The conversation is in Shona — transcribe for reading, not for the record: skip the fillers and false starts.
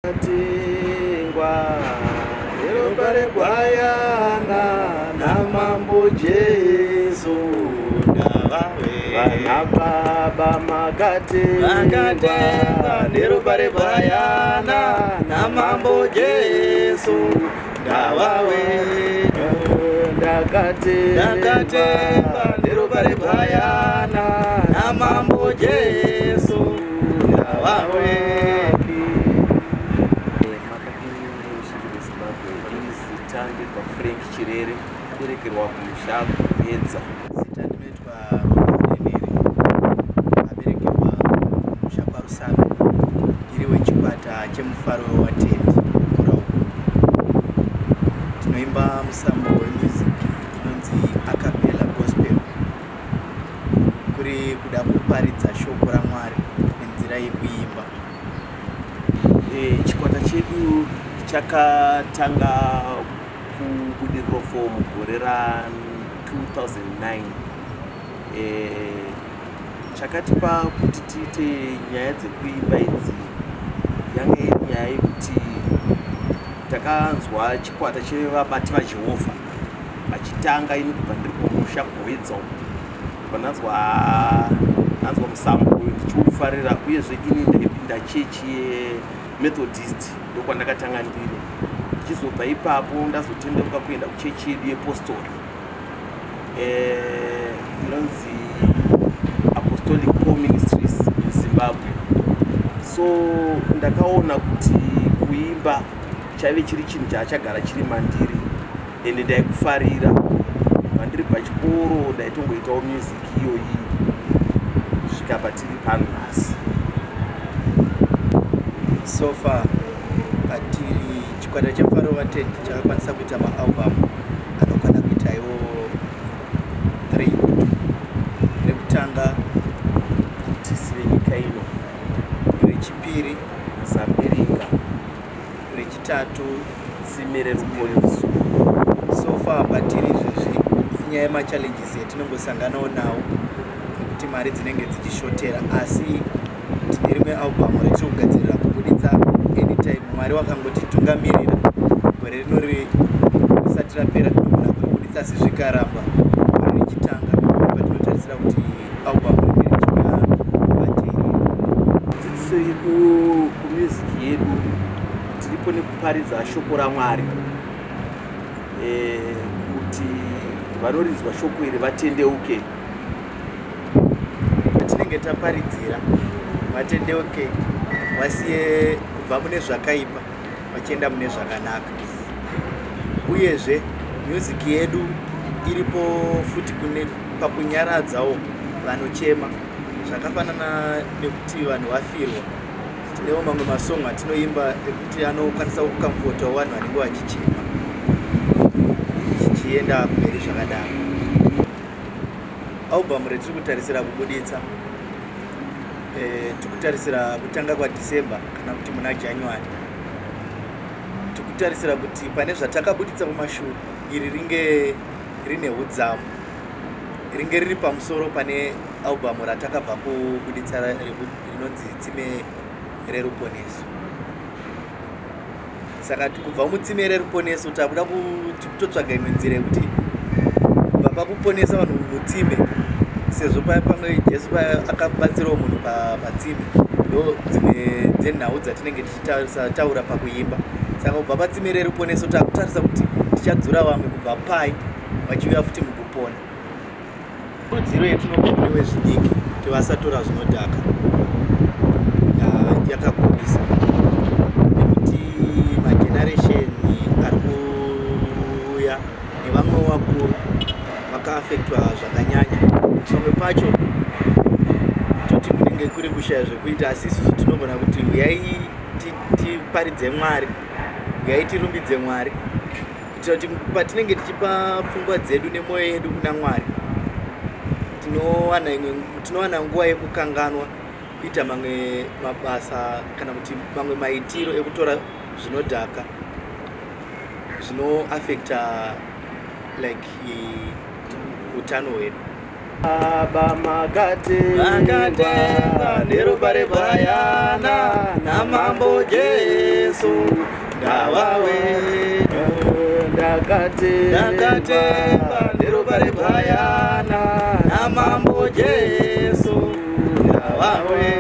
Makatengwa neropa regwayana namambo Jesu. Vana baba makatengwa neropa regwayana namambo Jesu. Ndava wenyu. Ndakatengwa neropa regwayana namambo Jesu. Ndava wenyu. Zita nditwa Frank Chirere, aberekerwa kumusha Kuedza. Zita ndinoitwa Robert Nenere, aberekerwa kumusha kwaRusape, ndiri wechikwata chemufaro wevatendi Kurauko. Tinoimba musambo wemusic inonzi acapella gospel, kuri kuda kuparidza shoko raMwari nenzira yekuimba. Chikwata chedu chakatanga kuBudiriro 4 mugore ra2009. Chakatipa kuti tiite nyaya dzekuimba idzi yange iri nyaya yekuti takanzwa chikwata chevabati vaJehovha vachitanga. Ini kubva ndiri kumusha kuHwedza uku, kubva ndanzwa musambo uyu ndichiufarira. Uyezve ini ndaipinda chechi yeMethodist, ndokwandakatanga ndiri. Ndichizobva ipapo ndazotendeuka kuenda kuchechi yedu yepostori inonzi Apostolic Paul Ministries in Zimbabwe. So ndakaona kuti kuimba chaive chiri chinhu chaachagara chiri mandiri, ende ndaikufarira. Pandiri pachikoro ndaitongoitawo music iyoyi kusvika patiri pano nhasi. So far patiri, chikwata chemufaro vatendi chakakwanisa kuita maalbum anokwana kuita iwo 3. Rekutanga Tisi venyika ino, rechipiri Zambiringa, rechitatu Tsime reRuponeso. So far patiri izvezvi inyaya yemachallenges yatinongosanganawo nawo ekuti mari dzinenge dzichishotera, asi tine rimwe album retiri kugadzirira kubuditsa anytime Mwari wakangotitungamirira. Gore rino risati rapera tinogona kuribuditsa, asi zvikaramba, gore richitanga patinotarisira kuti album ringe richiuya kuvateereri. Dzidziso iri kumusic yedu, tiripo nekuparidza shoko raMwari, kuti vanorinzwa shoko iri vatendeuke. Tinenge taparidzira vatendeuke, vasiye kubva mune zvakaipa vachienda mune zvakanaka. Uyezve music yedu iripo futi kune pakunyaradzawo vanochema, zvakafanana nekuti vanhu vafirwa. Tinewo mamwe masong atinoimba ekuti anokwanisa kucomfortawo vanhu vanenge vachichema, chichienda kumberi zvakadaro. Album retiri kutarisira kubuditsa, tiri kutarisira kutanga kwaDecember kana kuti muna January. Tiri kutarisira kuti pane zvatakabuditsa kumashure, iri ringe rine udzamu, ringe riri pamusoro pane album ratakabva kubuditsa rinonzi Tsime reRuponeso. Saka kubva muTsime reRuponeso takuda kutotsvaga imwe nzira yekuti kubva pakuponesa vanhu mutsime, sezvo paya pamwe Jesu paya akabatsirawo munhu patsime, ndo dzimwe dzenhau dzatinenge tichitaura pakuimba. Saka kubva paTsime reRuponeso takutarisa kuti tichadzura vamwe kubva pai vachiuya futi mukupona. Kurudziro yetinopa kune vezvidiki kuti vasatora zvinodhaka yakakurisa, nekuti mageneration ari kuuya nevamwe vakuru vakaaffectwa zvakanyanya. Pamwe pacho toti kunenge kuri kushaya zvekuita, asi isusu tinogona kuti uyai tiparidze Mwari, uyai tirumbidze Mwari, kuitira kuti patinenge tichipa pfungwa dzedu nemwoyo yedu kuna Mwari, tinowana nguva yekukanganwa kuita mamwe mabasa kana kuti mamwe maitiro ekutora zvinodhaka zvinoaffecta like utano hwedu. Baba makatengwa, Makatengwa neropa regwayana naMambo Jesu, ndava wenyu. Ndakatengwa, Ndakatengwa neropa regwayana naMambo Jesu, ndava wenyu.